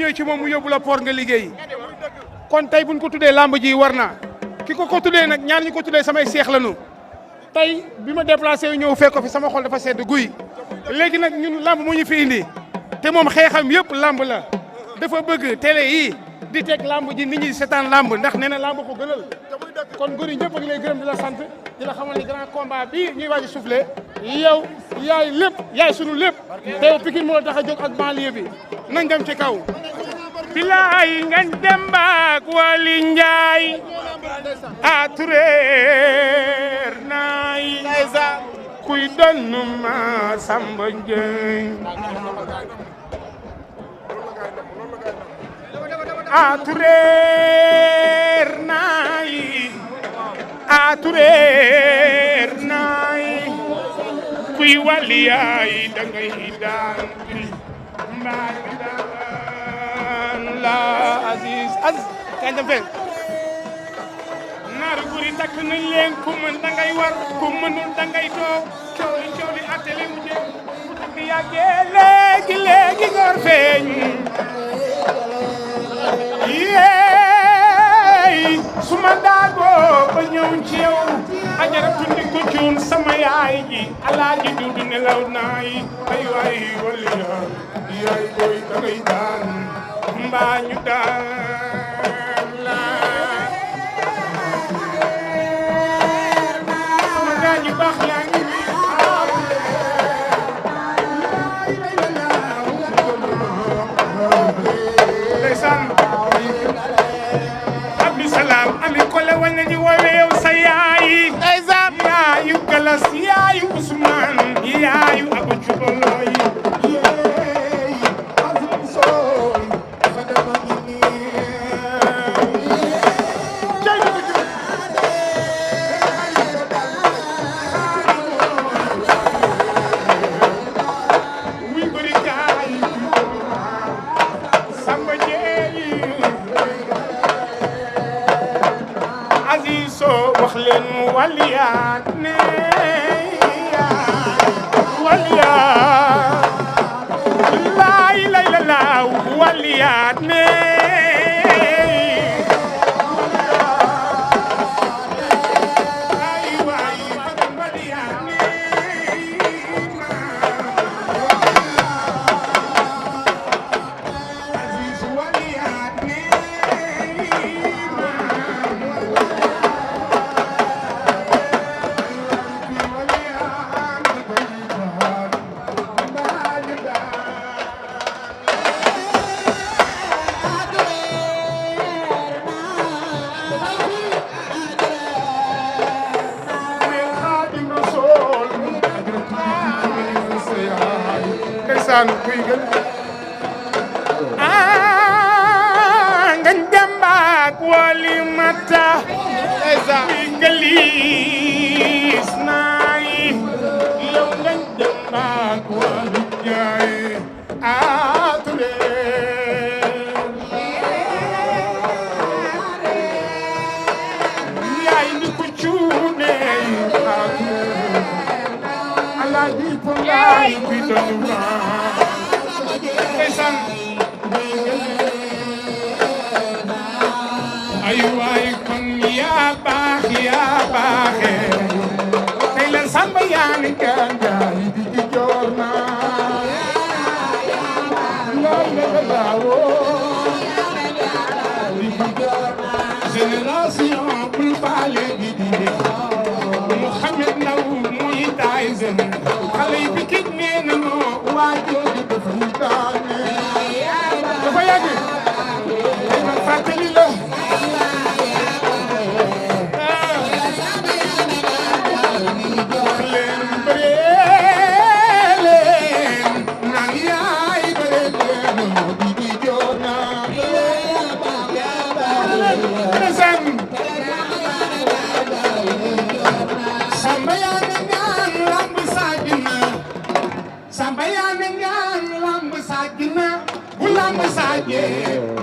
ñëwee ci moom mu yóbbu la port nga liggéey kon tey buñ ko tuddee lamb ji war na ki ko tuddee nag ñaar ñu ko tuddee samay seex lañu tey bi ma déplacé yu ñëw fekk ko fi sama xol dafa sedd guy léegi nag ñun lamb mu ñu fi indi te moom xeexam yëpp lamb la dafa bëgg télé yi di teg lamb ji nit ñi seetaan lamb ndax nee na lamb ko gënal kon góor yi ñëpp a ngi lay gërëm di la sant di la xamal ni grand combat bi ñuy waaj a soufflé yow yaay lépp yaay sunu lépp te Pikine moo tax a jóg ak banlieue bi nañ dem ci kaw. bilaay ngañ dem baak Wali Njaay a tureer naay kuy donn ma Samba Njaay a tureer naay a tureer naay kuy wali yaay dangay daan mbaa daan la Aziz kañ dem fee naaru guri takk nañ leen ku mën dangay war ku mënul dangay toog coow li attele mu jëm bu takk yàggee léegi góor feeñ yeey suma daagoo ba ñëw ci yow ajaratu ndi ko cuun sama yaay ji alaaji dudu nelaw naay ay waay wali yaay booy dangay daan mbaa ñu daan la sama gaa ñu baax yaa ngi ndeysaan Abdou Salam ami kole wañ nañu woowee yow sa yaay ndeysaan yaayu Galas yaayu Ousmane yaayu Abu Cubaloy wax leen mu waliyaat ne waliyaat laay lay la laaw waliyaat ne ay waay waliyaat ne Aziz waliyaat ne ngañ dembaak wali mata ngalis naay yow ngañ dembaak wali jaay atule yaay ni ko cuune ala di ko laay bi doon ay waay kon yaa baaxe tey la Samba yaa ni ganjaay di ci joor na génération bul faale di Mouhamed Ndaw muy taay zen xale yi bi kit nee na noo waa jooju dafa ñu daane dafa yàgg ay man fàttali la wax leen bëree leen naan yaay bëree leen di joor na Samba yaa ne ñaan lamb saajina Samba yaa ne ñaan lamb saajina bu lamb saaje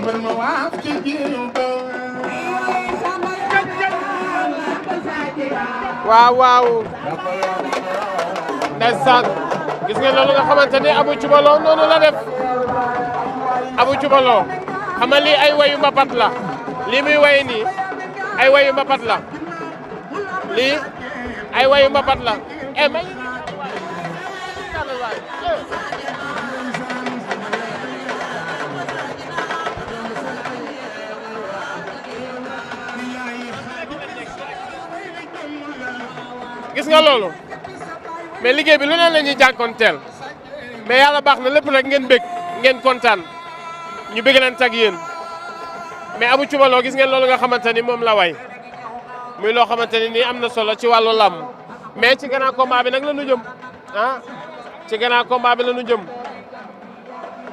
mbër ma waaf ci jiw ba waaw waaw ndeysaan gis nga loolu nga xamante ni Abu Cubalo noonu la def Abou Thioubalo xam nga lii ay wayu mbapat la lii muy waye nii ay wayu mbapat la lii ay wayu mbapat la may gis nga loolu mais liggéey bi lu ne la ñuy jànkoonteel mais yàlla baax na lépp rek ngeen bég ngeen kontaan ñu bég leen tag yéen mais Abou Thioubalo gis ngeen loolu nga xamante ni moom la way muy loo xamante ni nii am na solo ci wàllu làmb mais ci grand combat bi nag la ñu jëm ci grand combat bi la ñu jëm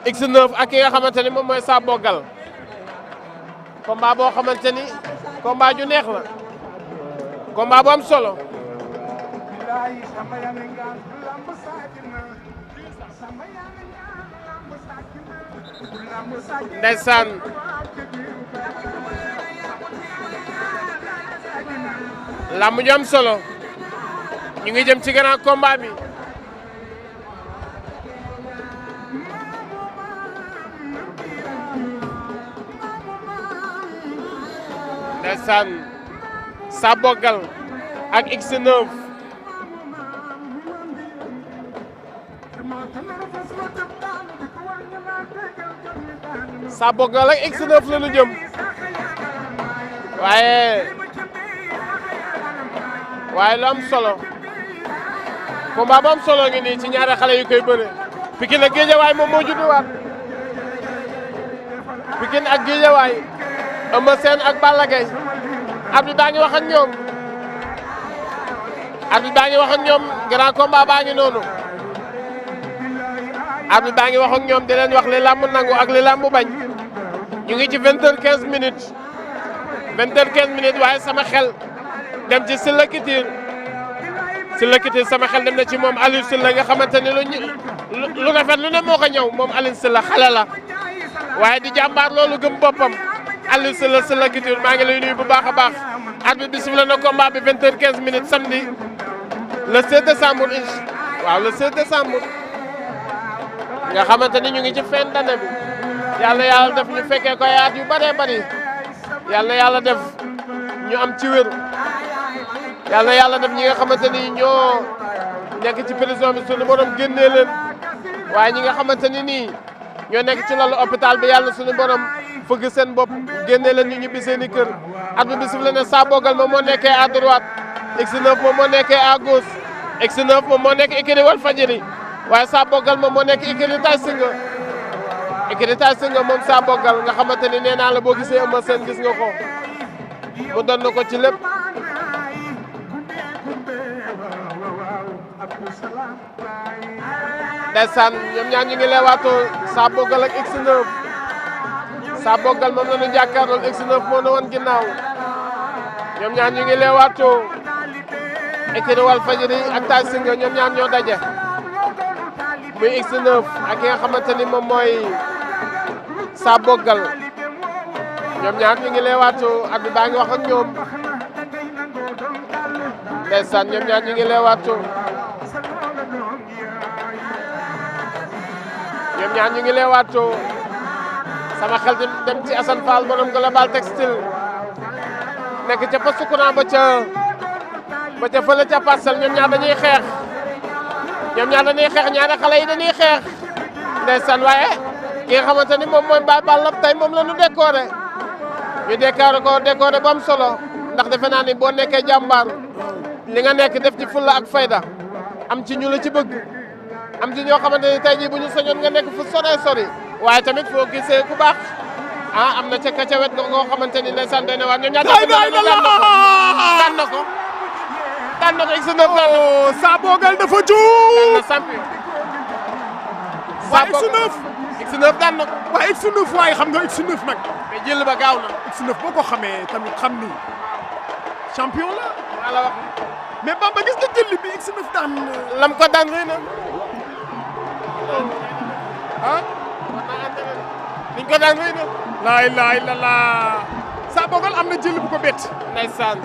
X9 ak ki nga xamante ni moom mooy Sa Bogal combat boo xamante ni combat ju neex la combat bu am solo ndeysaan lamb ju am solo ñu ngi jëm ci grand combat bi ndeysaan Sa Bogal ak X9 Sa Bogal ak X9 la ñu jëm waaye lu am solo combat bu am solo ngi nii ci ñaari xale yu koy bëre Pikine ak Guédiawaye moom moo judduwaat Pikine ak Guédiawaye Eumeu Sène ak Balla Gaye arbitre baa ngi wax ak ñoom arbitre baa ngi wax ak ñoom grand combat baa ngi noonu arbitre baa ngi wax ak ñoom di leen wax li làmb nangu ak li làmb bañ ñu ngi ci 20h15 minutes 20h15 minutes waaye sama xel dem ci Sylla Couture sama xel dem na ci moom Aliou Sylla nga xamante ni lu rafet lu ne moo ko ñëw moom Aliou Sylla xale la waaye di jàmbaar loolu gëm boppam Aliou Sylla Couture maa ngi lay nuyu bu baax a baax arbitre bi sifflé na combat bi 20h15 minutes samedi le 16 décembre waaw le 16 décembre nga xamante ni ñu ngi ci fin d'année bi yàlla def ñu fekkee ko ay at yu bëree bëri yàlla def ñu am ci wér yàlla def ñi nga xamante ni ñoo nekk ci prison bi sunu borom génnee leen waaye ñi nga xamante ni nii ñoo nekk ci lalu hôpital bi yàlla sunu borom fëgg seen bopp génnee leen ñu ñibbi seen i kër arbitre bi sifflé na Sa Bogal moom moo nekkee à droite X9 moom moo nekkee à gauche X9 moom moo nekk écurie Walfadjri waaye Sa Bogal moom moo nekk écurie Tay Shinger moom Sa Bogal nga xamante ni nee naa la boo gisee Eumeu Sène gis nga ko mu doon na ko ci lépp ndeysaan ñoom ñaar ñu ngi leewaatoo Sa Bogal ak X9 Sa Bogal moom la ñu jàkkaarlool X9 moo na woon ginnaaw ñoom ñaar ñu ngi leewaatoo écurie Walfadjri ak Tay Shinger ñoom ñaar ñoo daje muy X9 ak ki nga xamante ni moom mooy Sa Bogal ñoom ñaar ñu ngi leewaatoo at bi baa ngi wax ak ñoom ndeysaan ñoom ñaar ñu ngi leewaatoo ñoom ñaar ñu ngi leewaatoo sama xel dem ci Assane Fall borom Global Textile nekk ca poste courant ba ca fële ca Parcelles ñoom ñaar dañuy xeex ñaari xale yi dañuy xeex ndeysaan waaye ki nga xamante ni moom mooy Baye Balla tey moom la ñu décoré bu am solo ndax defe naa ni boo nekkee jàmbaar li nga nekk def ci fulla ak fayda am ci ñu la ci bëgg am ci ñoo xamante ni tey jii bu ñu soñoon nga nekk fu sori waaye tamit foo gisee ku baax am na ca wet nga xamante ni ndeysaan doy na waar ñoom ñaar daan na ko X9 Sa Bogal dafa juum daan na sampi X9 daan na ko waaye X9 waaye xam nga X9 nag mais jël ba gaaw na X9 boo ko xamee tamit xam ni champion la maa la wax mais Bamba gis nga jël bi X9 daan lam ko daan rëy na liñ ko daan rëy na laa ilaaha illallaah Sa Bogal am na jël bu ko bett ndeysaan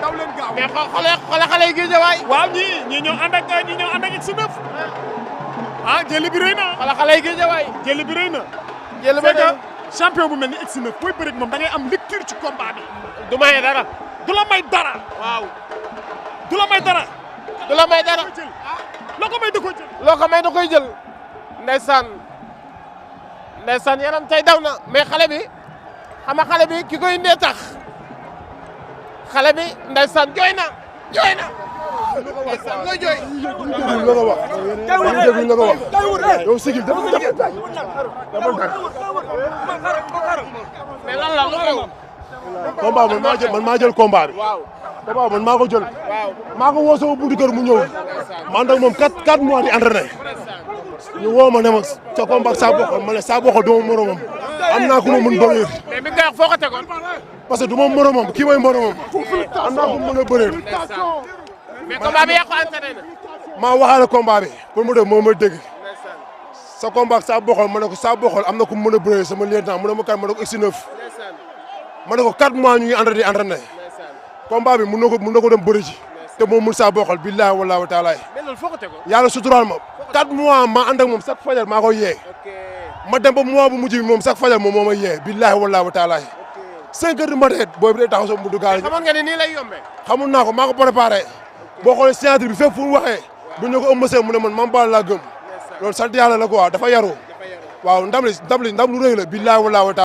daw leen gaaw mais xoole xale yi Guédiawaye waaw ñii ñoo ànd ak X9 jël bi rëy na xoole xale yi Guédiawaye jël bi rëy na jël ba dee champion bu mel ni X9 booy bëri moom da ngay am lecture ci combat bi. du may dara. du la may dara. waaw. du la may dara. du la may dara. loo ko may da koy jël. loo ko may da koy jël. ndeysaan yaram tey daw na mais xale bi xam nga xale bi ki koy indee tax xale bi ndeysaan jooy na. ndeysaan looy jooy. la ko wax yow sigil dafa mais lan la lu xew. combat man maa jël combat bi. waaw. combat man maa ko jël. waaw. maa ko woo sama buntu kër mu ñëw. ma ànd ak moom 4 mois di entraîné. ñu woo ma ne ma sa combat saa bokkal ma ne saa bokkal du ma moromam. am naa ku ma mën bëree. mais bi nga wax foo ko tegoon. parce que du ma moromam kii mooy moromam. am naa ku mën a bëree. mais combat bi yàqu entraîné na. maa waxaale combat bi pour mu def moo ma dégg. sa combat saa bokkal ma ne ko saa bokkal am na ku mën a bëree sama lieutenant mu ne ma kan ma ne ko X9. ma ne ko 4 mois ñu ngi entraîné. combat bi mun na ko dem bëri ci. te moom mun saa bokkal billaahi wallaahi wa taala. mais loolu foo ko tegoon. yàlla suturaal ma 4 mois ma ànd ak moom chaque fajar maa koy yee. ma dem ba mois bu mujj bi moom chaque fajar moom moo may yee billaahi wallaahi wa taala. 5 heures du matin booy bi day taxaw sama buntu gaal. xamoon nga ni nii lay yombee. xamul naa ko maa ko préparé boo xoolee signature bi fépp fu mu waxee bu ñu ko ëmb mu ne man Mame Balla laa gëm loolu sant yàlla la quoi dafa yaru waaw ndam lu rëy la billaahi wallaahi wa taala